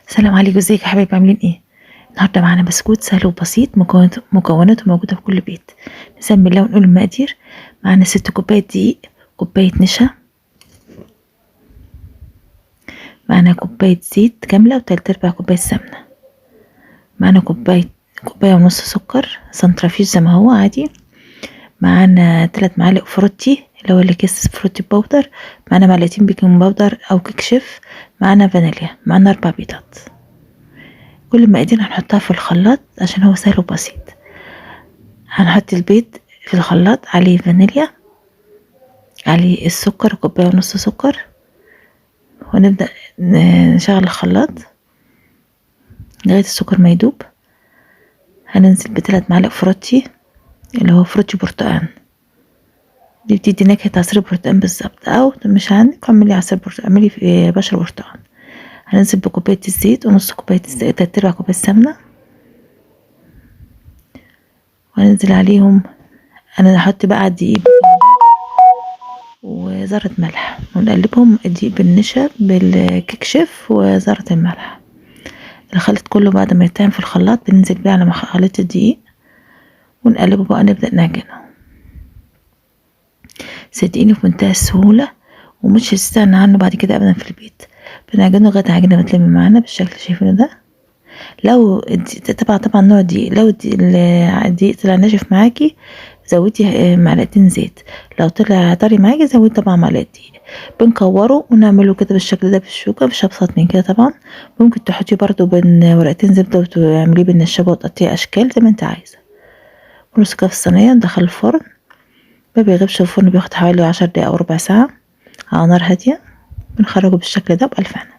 السلام عليكم، ازيك يا حبايبي؟ عاملين ايه؟ النهارده معانا بسكوت سهل وبسيط، مكوناته موجودة في كل بيت. نسمي الله ونقول المقادير. معانا 6 كوبايات دقيق، كوباية نشا، معانا كوباية زيت كاملة وتلات ارباع كوباية سمنه، معانا كوباية ونص سكر سنترافيج زي ما هو عادي، معانا 3 معالق فروتي اللي هو اللي كيس فروتي powder، معانا معلقتين baking powder او كيك شيف، معانا فانيليا، معانا 4 بيضات. كل المقادير هنحطها في الخلاط عشان هو سهل وبسيط. هنحط البيض في الخلاط، عليه فانيليا، عليه السكر كوباية ونص سكر، ونبدأ نشغل الخلاط لغاية السكر ما يدوب. هننزل ب3 معالق فروتي اللي هو فروتي برتقان، دي بتدي نكهة عصير برتقان بالظبط، او مش عندك اعملي عصير برتقان، اعملي بشر برتقان. هننزل بكوباية الزيت ونص كوباية الزيت، 3/4 كوباية سمنة، وهننزل عليهم. انا هحط بقى الدقيق وذرة ملح، ونقلبهم الدقيق بالنشا بالكيك شيف وذرة الملح. الخليط كله بعد ما يتعمل في الخلاط بننزل بيه على خليط الدقيق ونقلبه بقى، نبدأ نعجنه. صدقيني في منتهى السهولة ومش هتستغنى عنه بعد كده ابدا في البيت. بنعجنه لغاية العجينة ما تلم معانا بالشكل اللي شايفينه ده. لو طبعا نوع دقيق، لو الدقيق طلع ناشف معاكي زودي معلقتين زيت، لو طلع طري معاكي زودي طبعا معلقه دقيق. بنكوره ونعمله كده بالشكل ده بالشوكة، مش ابسط من كده طبعا. ممكن تحطيه برده بين ورقتين زبدة وتعمليه بالنشابه وتقطعيه اشكال زي ما انت عايزه. ونرصه كده في الصينية، ندخله الفرن، ما بيغيبش في الفرن، بياخد حوالي 10 دقايق او ربع ساعة على نار هادية. بنخرجه بالشكل ده. بألف هنا.